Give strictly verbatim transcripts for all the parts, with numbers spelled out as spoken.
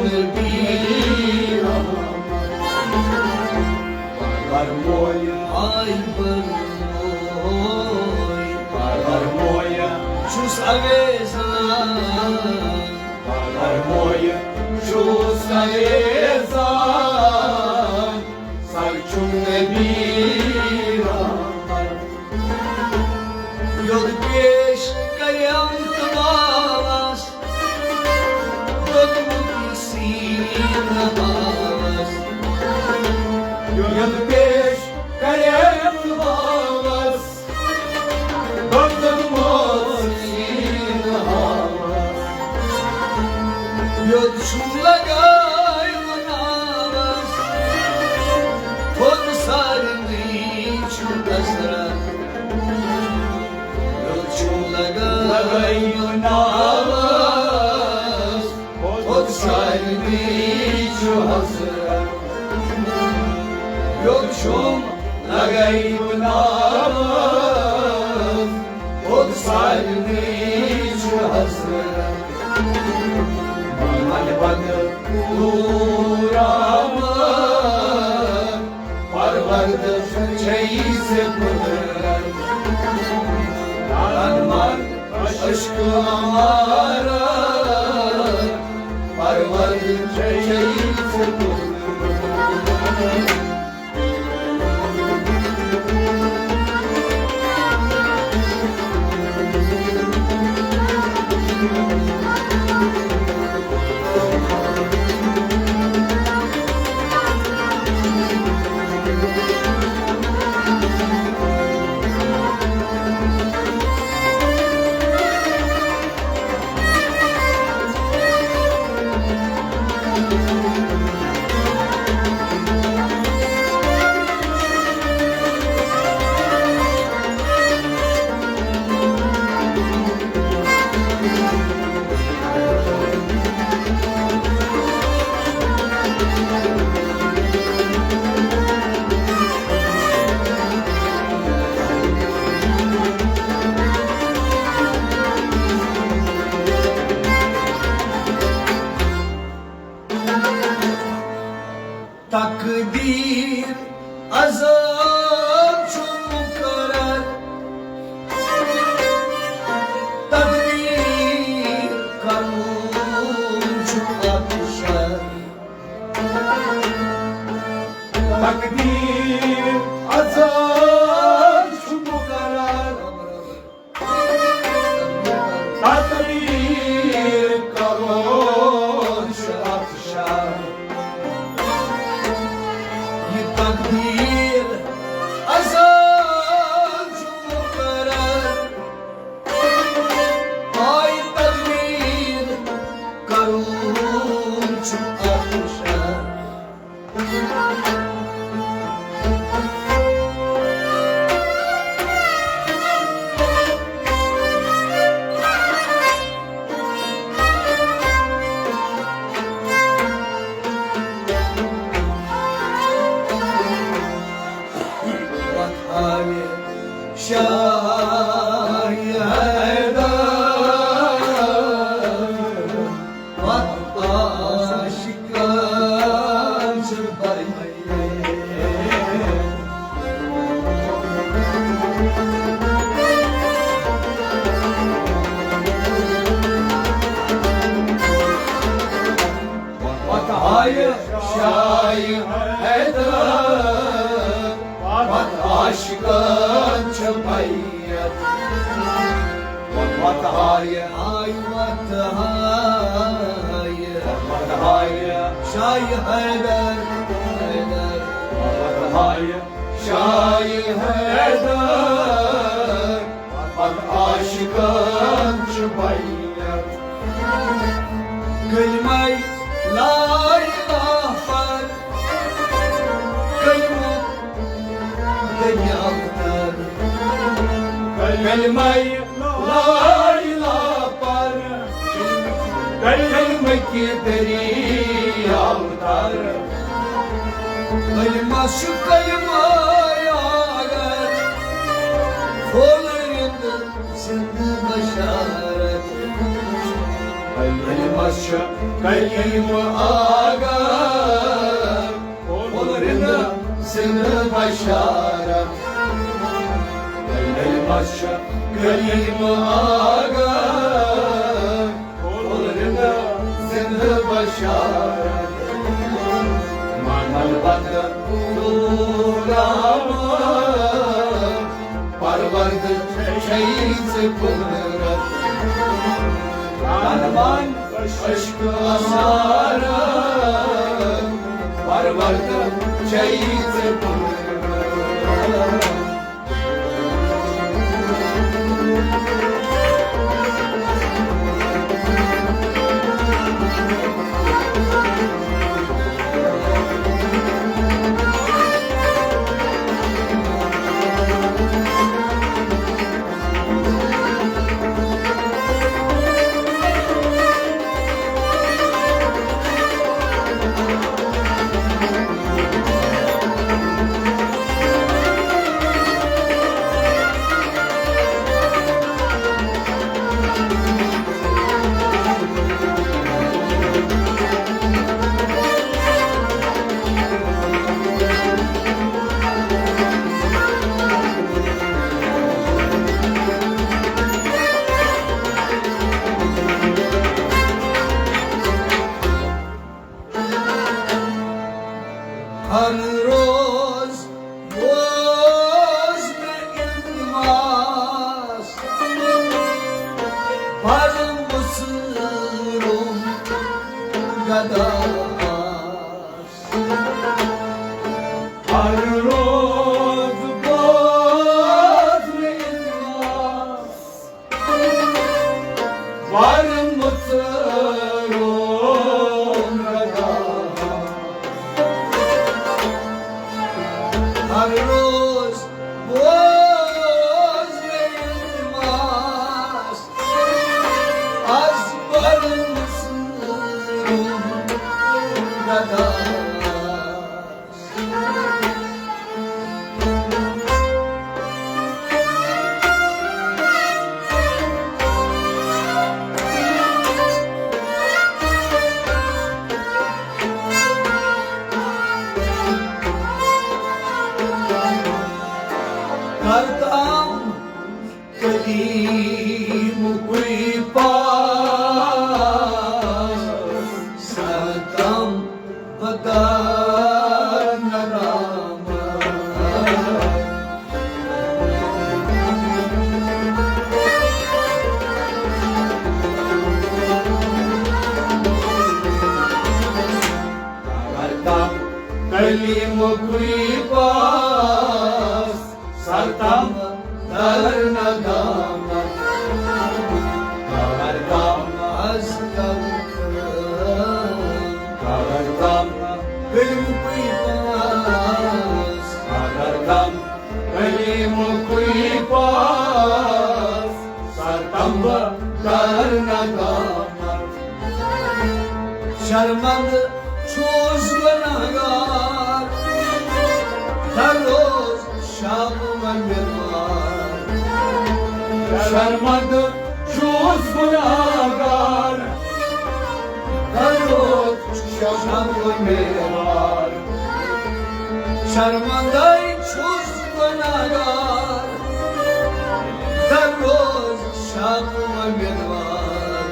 نبی رحمت۔ پروردگار مویہِ، آے پروردگار مویہِ، چھُس اویزان۔ پروردگار مویہِ، چھُس اویزان۔ سر چھُم نبی رحمت۔ یوٚد پیش کریم تہٕ باوس، دوٚدمُت سیٖنہٕ آوس۔ یوٚد پیش کریم تہٕ باوس، دوٚدمُت سیٖنہٕ آوس۔ یوٚد چھُم لگایہِ ناوس، تھوٚد سارنٕے چھُ حسرت۔ یوٚد چھُم لگایہِ ناوس، تھوٚد سارنٕے چھُ حسرت۔ یوٚد چھُم لگایہِ ناوس، تھوٚد سارنٕے چھُ حسرت۔ محمد بدر نور احمد، پرورد چھے ژےٚ قدرت۔ تن من عشق امارت، پرورد چھے ژےٚ قدرت۔ تقدیر عذاب چھُ مقرر، تقدیر قانون چھُ افسر۔ تقدیر عذاب چھُ مقرر، تقدیر قانون چھُ افسر۔ یہِ تقدیر عذاب چھُ مقرر، آے تقدیر قانون چھُ افسر۔ وۄتھ آیہِ شاہِ حیدر، وۄتھ عاشقن چھِ بَنہِ۔ وۄتھ آیہِ شاہِ حیدر، وۄتھ عاشقن چھِ بیعت۔ وۄتھ آیہِ، آیہِ وۄتھ آیہِ، وۄتھ آیہِ شاہِ حیدر، حیدر۔ وۄتھ آیہِ شاہِ حیدر، پتہٕ عاشقن چھُ بیعت۔ کلمَے لا الہ پر، کلمُک دٔلیٖل تر۔ کلمَے لا الہ پر، کلمہٕ کہِ دٔریاو تر۔ کلمس چھُ کلمہٕ اگر، پھۄلہٕ رِند زندٕ بشارت۔ کلمہ چھُ کلیم آگاہ، کھُل رِنٛدٕ زِنٛدٕ بشارت۔ کلیم چھُ کلیم آگاہ، کھُل رِنٛدٕ زِنٛدٕ بشارت۔ مانن وتہٕ دوٗر آمد، پروردٕ چھے ژےٚ قدرت۔ تن من عشق اسرار، پروردٕ چھے ژےٚ قدرت۔ ہر روز بوز مےٚ التماس، بر مُصرُم گدا آس۔ ہر روز بوز مےٚ التماس، بر مُصرُم گدا۔ ہر روز بوز مےٚ التماس، از بر مُصرُم گدا۔ کرتام کلیمکُے پاس، سرتم بدر ندامت۔ کرتم کلیمکُے پاس، سرتم در ندامت۔ کرتم از کم، کرتم کلیمکُے پاس، کرتم کلیمکُے پاس، سرتم در ندامت۔ شرمند چھُس گناہگار، ہر روز شب و مِلوار۔ شرمند چھُس گناہگار، ہر روز شب و مِلوار۔ شرمندے چھُس گناہگار، ہر روز شب و مِلوار۔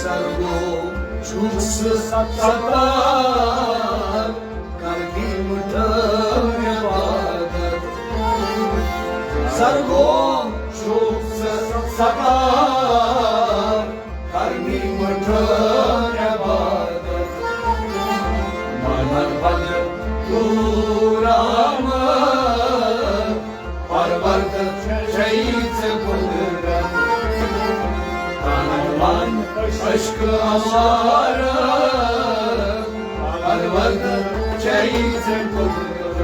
سرگوم چھُس ستار، کر دی مُٹھٲے عبادت۔ سرگوم چھُس ستار، کر دی مُٹھٲے عبادت۔ مانن وتہٕ دوٗر آمد، پروردٕ چھے ژےٚ قدرت۔ تن من عشق اسرار، پروردٕ چھے ژےٚ قدرت۔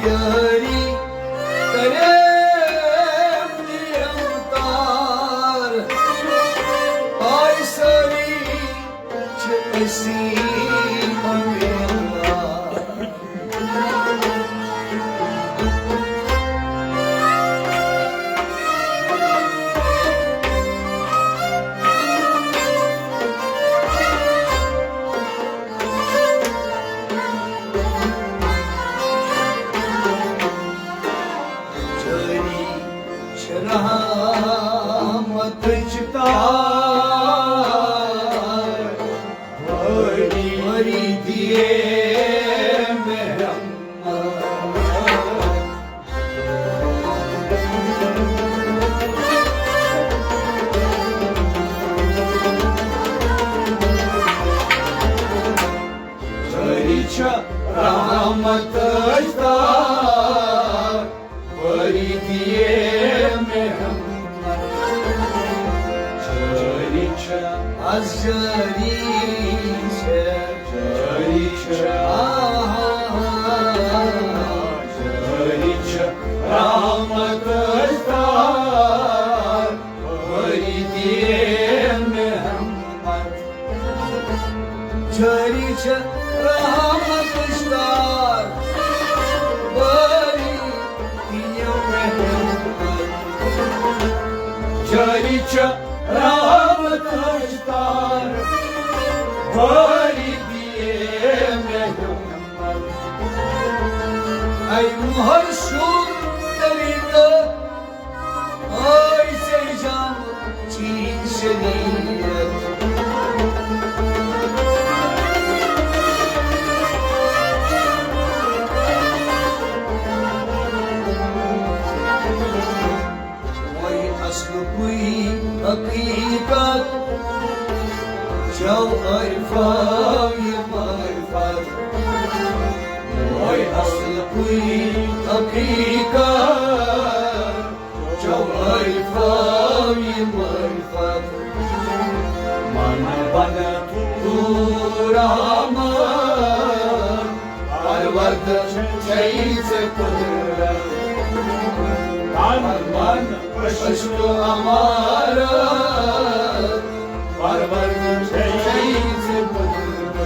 یٲری کریم نعمتار، پاے سٲری چھِ أسی امیدوار۔ جٲری چھِ رحمتٕچ تار، ؤری ؤری دِیے مےٚ رحمت۔ جٲری چھِ رحمتٕچ تار، ؤری دِیے مےٚ رحمت۔ جٲری چھِ، از جٲری چھِ، جٲری چھِ، آہا، جٲری چھِ رحمتٕچ تار، ؤری دِیے مےٚ رحمت۔ جٲری چھِ رحمتٕچ تار، ؤری دِیے مےٚ رحمت۔ جٲری چھِ رحمتٕچ تار، ؤری دِیے مےٚ رحمت۔ اے مُہر شوٗر طریٖقہٕ، ٲے ژےٚ جام چیٖز شریعت۔ وۄنۍ اصلُکُے حقیٖقت چھَو عرفو یہِ معرفت۔ وۄنۍ اصلُکُے حقیٖقت چھَو عرفو یہِ معرفت۔ من بنہٕ تو رحمان، پروردٕ چھے ژےٚ قدرت۔ تن من عشق امارت، پروردٕ چھے ژےٚ قدرت۔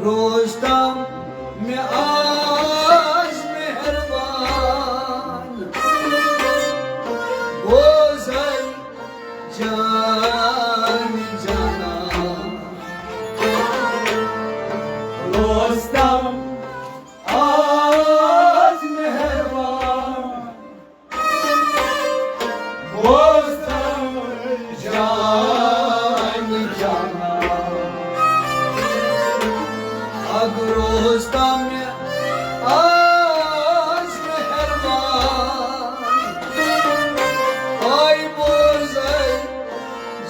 روز تام مےٚ آز مہربان، بوزے جان جانان۔ روز تام آز مہربان، بوزے جان جانان۔ اگر روز تام مےٚ آز مہربان، آے بوزے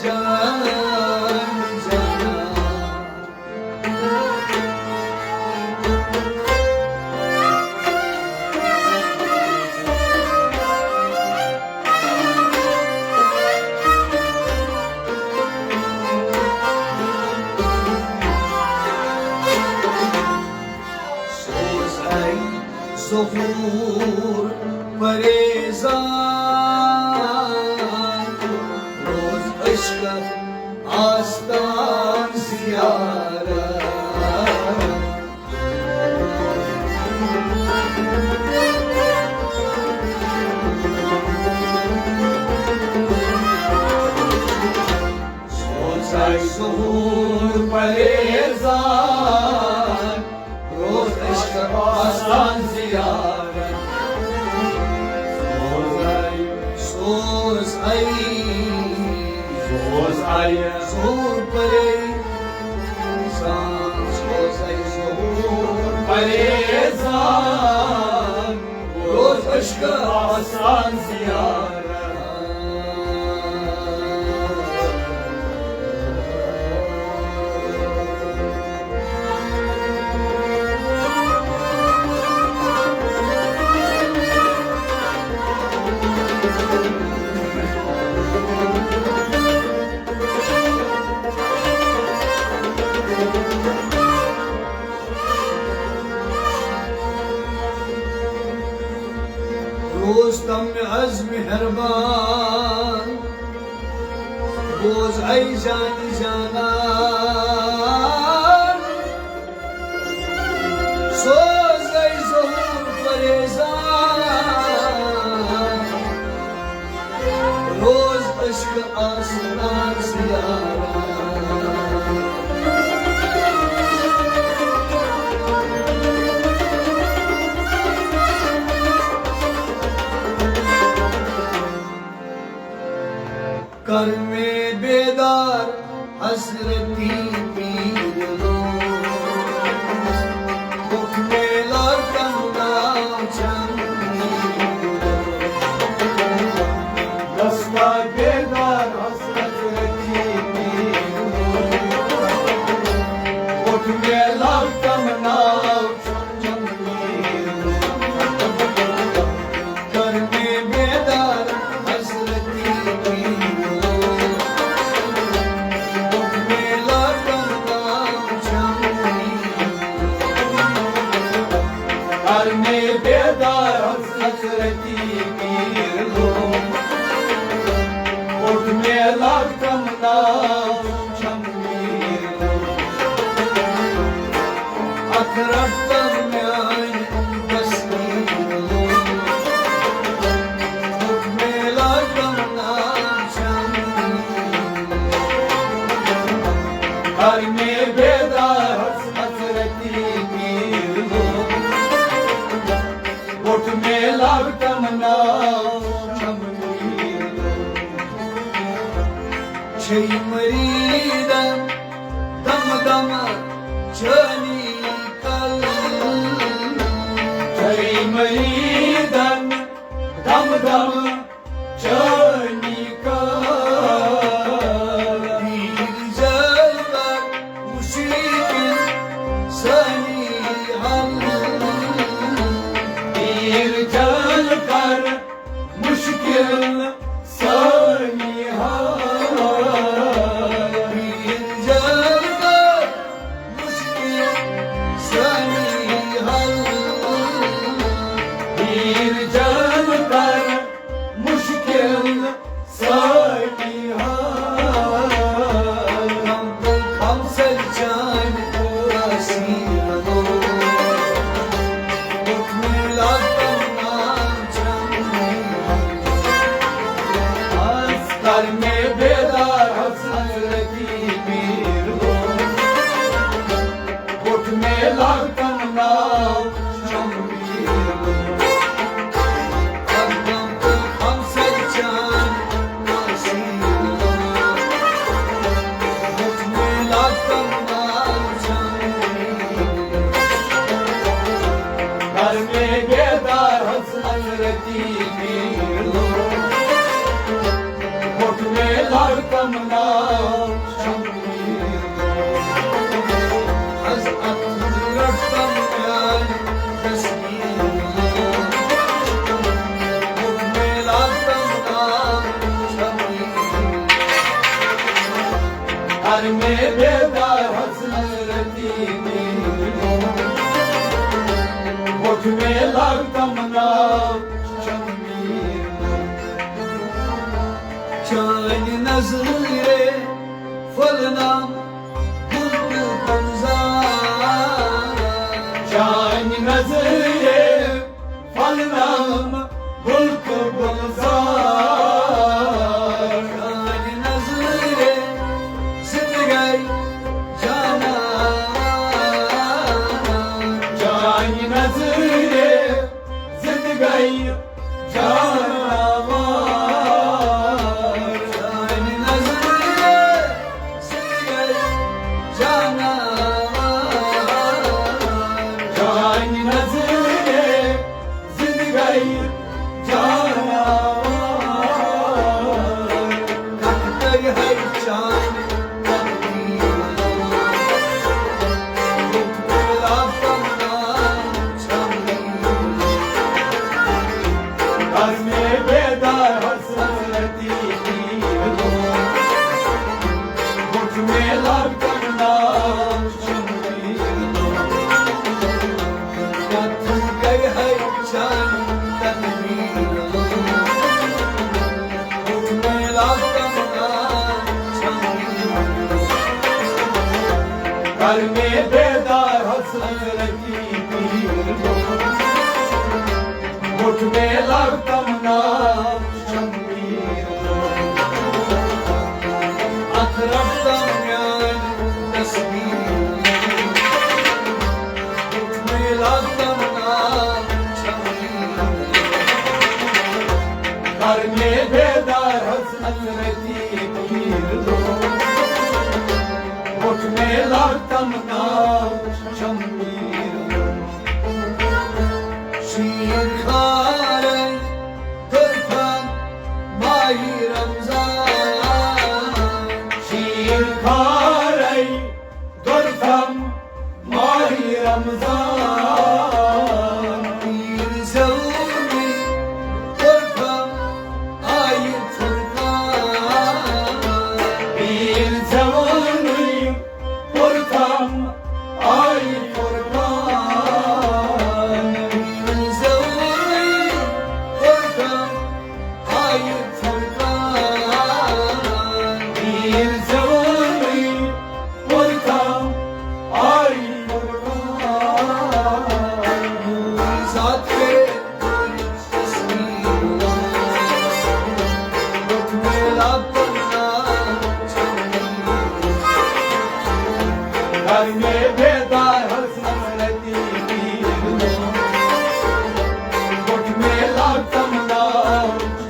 جان جانان۔ سوز اے ظہور پریزان، روز عشق آستان زیارت۔ پریزان، روز عشق آستان زیارت۔ روز تم از مہربان، بوز ای جان جانان، سوز ای ظہور فریضان۔ روز عشق آستان زیارت۔ کر میں بیدار حضرتی پیر لو، حکم لاکم ناچن۔ دستا بیدار حضرتی پیر لو، حکم لاکم ناچن۔ کر میں بیدار حضرتی پیر لو، حکم لاکم ناچن۔ کر میں بیدار حضرتی پیر لو، حکم لاکم ناچن۔ اتھ رٹن میانہِ تصویر لوگ، حکم لاکم ناچن۔ کر میں بیدار حضرتی پیر لوگ، حکم لاکم ناچن۔ چھے مریدن دم دم چٲنی کل۔ چھے مریدن دم دم چٲنی کل۔ پیٖر جل کر مُشکِل سٲنی حل۔ پیٖر جل کر مُشکِل سٲنی حل۔ پیٖر جل کر مُشکِل سٲنی حل۔ پیٖر جل کر مُشکِل سٲنی حل۔ غم تہٕ غم سر چانہِ تٲثیٖر لوگ۔ کر میں بیدار حضرتی پیر لوگ، اٹھ میں لاکم ناچن پیر لوگ۔ کر میں بیدار حضرتی پیر لوگ، اٹھ میں لاکم ناچن۔ کر میں بیدار حضرتی پیر لوگ، اٹھ میں لاکم ناچن۔ چانہِ نظرِ پھۄلنم گُل تہٕ گُلزار۔ چانہِ نظرِ پھۄلنم گُل تہٕ گُلزار۔ چانہِ نظرِ زندگی جانان۔ چانہِ نظرِ زندگی جاناوار۔ چانہِ نظرِ زندگی مےٚ بیدار حضرتی پیٖر لوٚگ۔ ووٚٹھ مےٚ لگ تمنا شمبیر لوٚگ۔ اتھ رٹتم میٲنۍ تصویر لوٚگ۔ ووٚٹھ مےٚ لگ تمنا شمبیر لوٚگ۔ کر مےٚ بیدار حضرتی پیٖر لوٚگ۔ ووٚٹھ مےٚ لگ تمنا شمبیر لوٚگ۔ شیٖر خارے کٔرتھم ماہِ رمضان۔ شیٖر خارے کٔرتھم ماہِ رمضان۔ پیٖر زیوٗنٕے کٔرتھم آیہِ فرقان۔ پیٖر زیوٗنٕے کٔرتھم آیہِ فرقان۔ پیٖر زیوٗنٕے کٔرتھم آیہِ فرقان۔ پیٖر زیوٗنٕے کٔرتھم آیہِ فرقان۔ ذات کے کر مےٚ بیدار حضرتی پیٖر لوٚگ۔ ووٚٹھ مےٚ لگ تمنا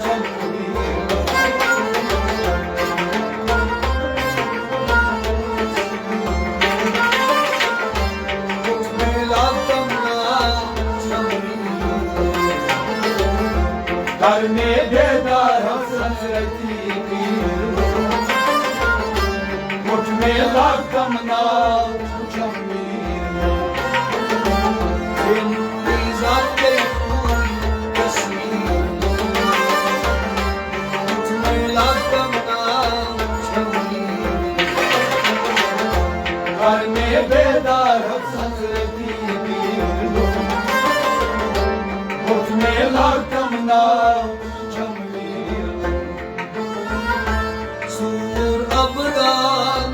شمبیر لوٚگ۔ ووٚٹھ مےٚ لگ تمنا شمبیر لوٚگ۔ کر مےٚ بیدار حضرتی پیٖر لوٚگ۔ ووٚٹھ مےٚ لگ تمنا شمبیر لوٚگ۔ ییٚمہِ ذاتٕکۍ پوٗرۍ تصویر لوٚگ۔ ووٚٹھ مےٚ لگ تمنا شمبیر لوٚگ۔ کر مےٚ بیدار حضرتی پیٖر لوٚگ۔ ووٚٹھ مےٚ لگ تمنا شمبیر لوٚگ۔ ژوٗر ابدال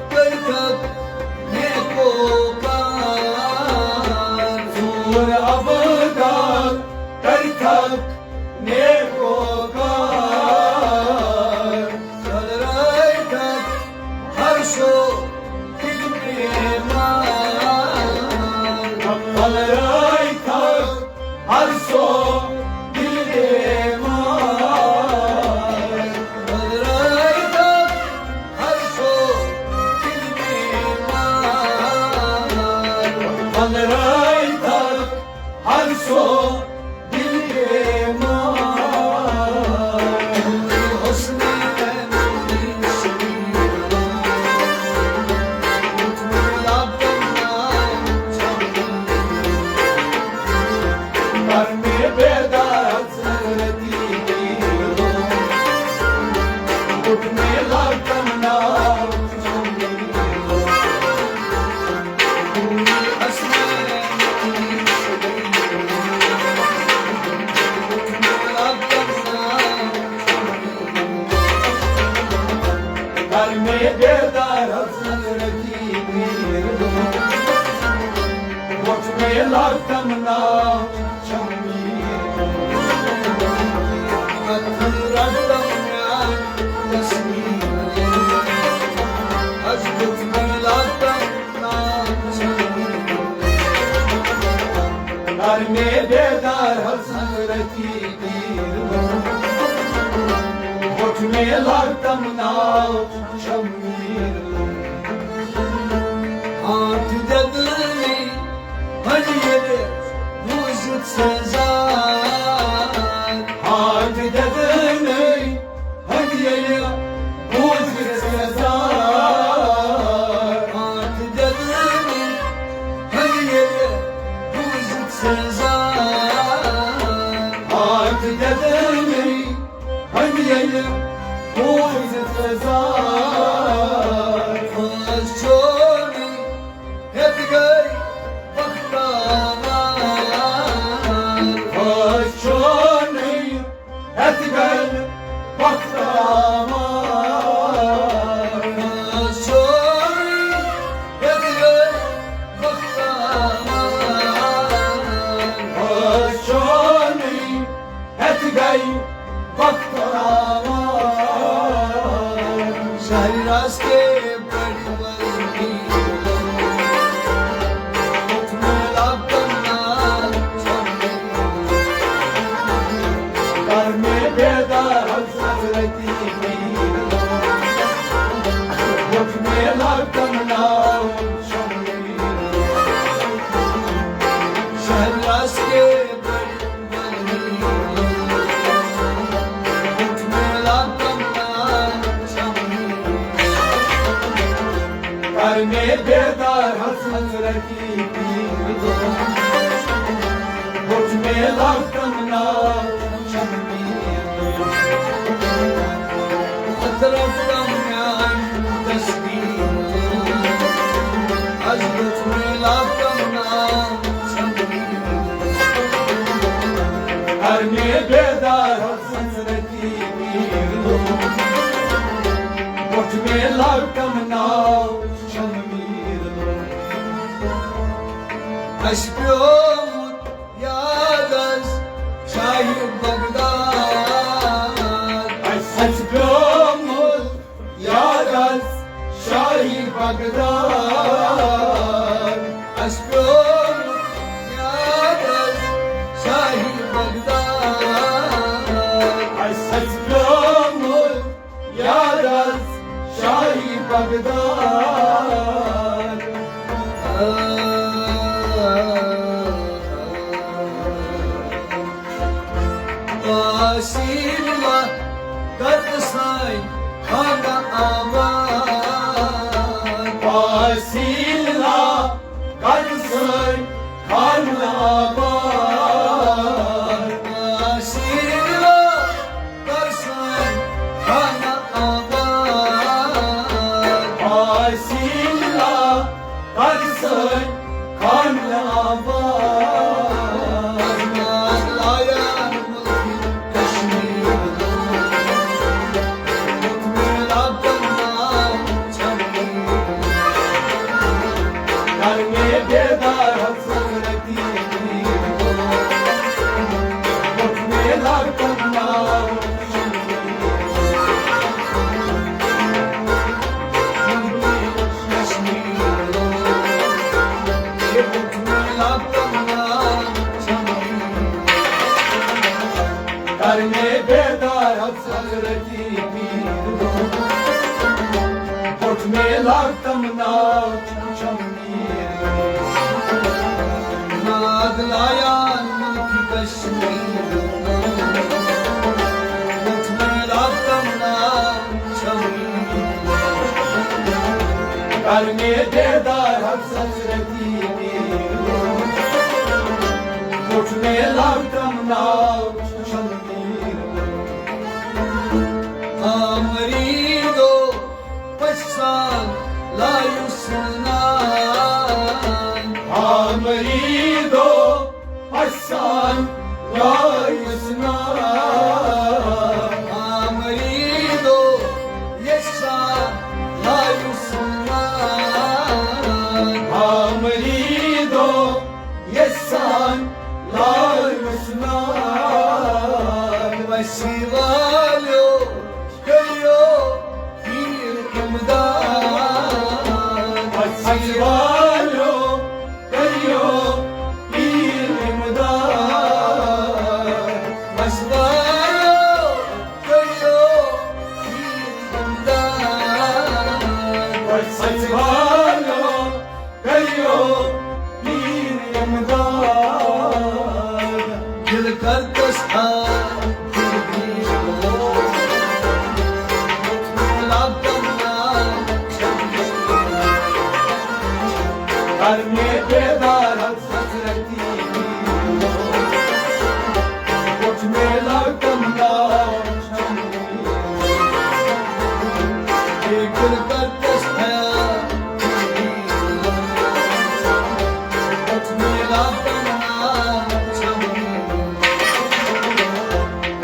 کٔرتھکھ نیکوکار۔ ژوٗر ابدال کٔرتھکھ نیکوکار۔ پھٔلرٲوتھکھ ہر سُہ دِل بیمار۔ پھٔلرٲوتھکھ ہر سُہ دِل بیمار۔ پھٔلرٲوتھکھ ہر سُہ دِل بیمار۔ پھٔلرٲوتھکھ ہر سُہ دِل بیمار۔ حسنین کر مےٚ بیدار حضرتی پیٖر لوٚگ۔ ووٚٹھ مےٚ لگ تمنا شمبیر لوٚگ۔ کر مےٚ بیدار حضرتی پیٖر لوٚگ۔ ووٚٹھ مےٚ لگ تمنا شمبیر لوٚگ۔ اتھ رٹتم میٲنۍ تصویر لوٚگ۔ از ووٚٹھ مےٚ لگ تمنا شمبیر لوٚگ۔ کر مےٚ بیدار حضرتی پیٖر لوٚگ۔ ووٚٹھ مےٚ لگ تمنا شمبیر لوٚگ۔ ہاتھ دٮ۪دٕنی ہنہِ ییٚلہِ بوٗزِتھ سزا۔ ہاتھ دٮ۪دٕنی ہنہِ ییٚلہِ بوٗزِتھ سزا۔ ہاتھ دٮ۪دٕنی ہنہِ ییٚلہِ بوٗزِتھ سزا۔ ہاتھ دٮ۪دٕنی ہنہِ ییٚلہِ بوٗزِتھ سزا۔ خٲص چھُنہٕ ہٮ۪تھ گٔے بختاوار۔ خٲص چھُنہٕ ہٮ۪تھ گٔے بختاوار۔ خٲص چھُنہٕ ہٮ۪تھ گٔے بیدار حضرت پیٖر دۄہ، بوٚچھ مےٚ لۄکٹٮ۪ن ناو چھَم پیٖر دۄہ۔ حضرت میٛانہِ تصویٖر دۄہ، اَسہِ بوٚچھ مےٚ لۄکٹٮ۪ن ناو چھَم پیٖر دۄہ۔ کر مےٚ بیدار حضرت پیٖر دۄہ، بوٚچھ مےٚ لۄکٹٮ۪ن ناو چھَم پیٖر دۄہ۔ اَسہِ پیوٚمُت یاد آز شاہہِ بغداد۔ اَسہِ، اَسہِ پیوٚمُت یاد آز شاہہِ بغداد۔ اَسہِ پیوٚمُت یاد آز شاہہِ بغداد۔ اَسہِ، اَسہِ پیوٚمُت یاد آز شاہہِ بغداد۔ آ، آ، آ۔ پاسیلا کر سٲنۍ خانہ آباد۔ پاسیلا کر سٲنۍ خانہ آباد۔ پاسیلا کر سٲنۍ خانہ آباد۔ پاسیلا کر سٲنۍ خانہ آباد۔ ناز لایان ملک کشمیر لوگ، بوٚچھ مےٚ لۄکٹٮ۪ن ناو چھَم پیٖر۔ کر مےٚ بیدار حضرت پیٖر دۄہ، بوٚچھ مےٚ لۄکٹٮ۪ن ناو کر مےٚ بیدار حضرت پیٖر دۄہ، بوٚچھ مےٚ لۄکٹٮ۪ن ناو چھَم پیٖر دۄہ۔ ناز لایان ملک کشمیر لوگ، بوٚچھ مےٚ لۄکٹٮ۪ن ناو چھَم پیٖر دۄہ۔ کر مےٚ بیدار حضرت پیٖر دۄہ، بوٚچھ مےٚ لۄکٹٮ۪ن ناو چھَم پیٖر دۄہ۔ آ مریدو، پسان لایو سنان۔ آ مریدو، پسان لایو سنان۔ آ مریدو، یسان لایو سنان۔ آ مریدو، یسان لایو سنان۔ وسی والیو کٔرِو پیٖر اِمداد۔ وسی والیو کٔرِو پیٖر اِمداد۔ وسی والیو کٔرِو پیٖر اِمداد۔ وسی والیو کٔرِو پیٖر اِمداد۔ دِل کر دستار، دِل پیٖر لوگ۔ لب دمنا، کر مےٚ بیدار حضرت پیٖر لوگ۔ بوٚچھ مےٚ لب دمنا۔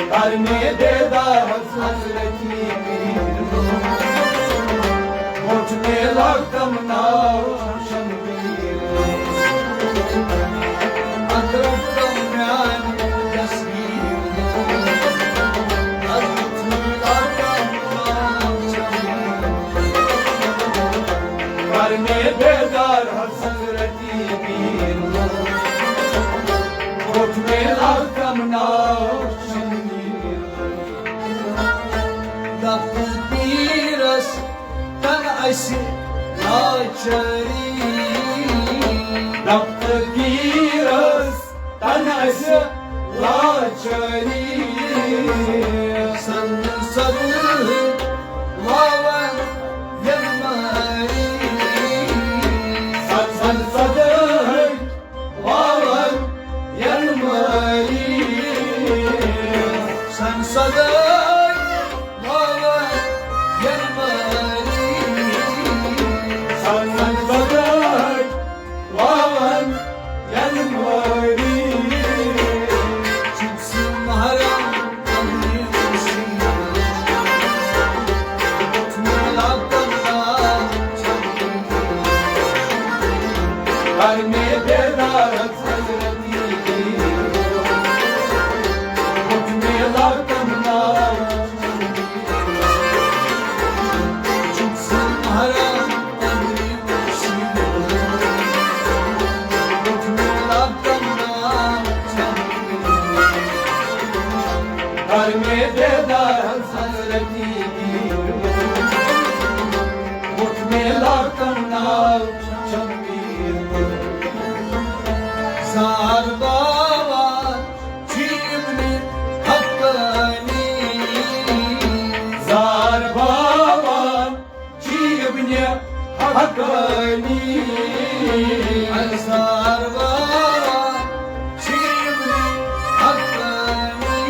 کر مےٚ بیدار حضرت پیٖر، بوٚچھ مےٚ لۄکٹٮ۪ن ناو شمبیر۔ اَترَکتَم میٛانہِ تصویٖر۔ کرنے بیدار حضرت پیٖر۔ بوٚچھ مےٚ لۄکٹٮ۪ن ناو شمبیر۔ دفتر پیٖرس تن اسہِ لاچٲری۔ دفتر پیٖرس تن اسہِ لاچٲری۔ سن سن واون یلماری۔ بیدار حضرتی پیٖر ووٚن۔ ووٚتھ مےٚ لۄکٹٮ۪ن ناو چھُم پیٖر ووٚن۔ زار باوان چھِ ابنِ حقانی۔ زار باوان چھِ ابنِ حقانی۔ زار باوان چھِ ابنِ حقانی۔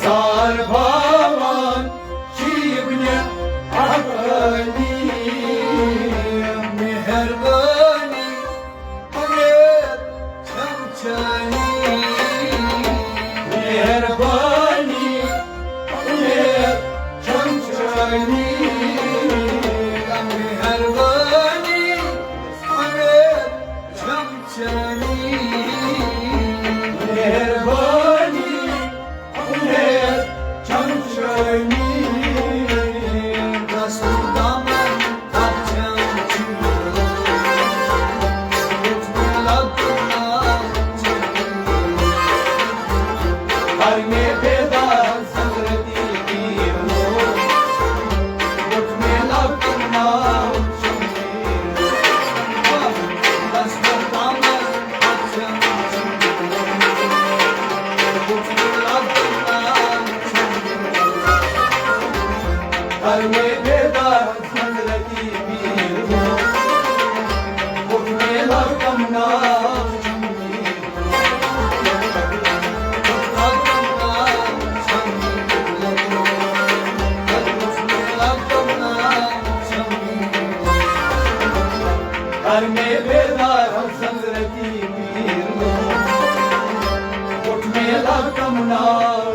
زار باوان چھِ ابنِ حقانی۔ مہربٲنی اُمید چھم چٲنی۔ مہربٲنی اُمید چھم چٲنی۔ مہربٲنی اُمید چھم چٲنی۔ مہربٲنی اُمید چھم چٲنی۔ دستور دامن پرچم چھُ۔ لبنا کر مےٚ بیدار حضرتی پیٖر ووٚن۔ ووٚتھ مےٚ لۄکٹٮ۪ن ناو چھُم پیٖر ووٚن۔ دستور دامن پرچم چھُ۔ ووٚتھ مےٚ لۄکٹٮ۪ن ناو چھُم پیٖر ووٚن۔ کر مےٚ بیدار حضرتی پیٖر ووٚن۔ ووٚتھ مےٚ لۄکٹٮ۪ن ناو چھُم پیٖر ووٚن۔ کر مےٚ بیدار حضرتی پیٖر ووٚن۔ ووٚتھ مےٚ لۄکٹٮ۪ن ناو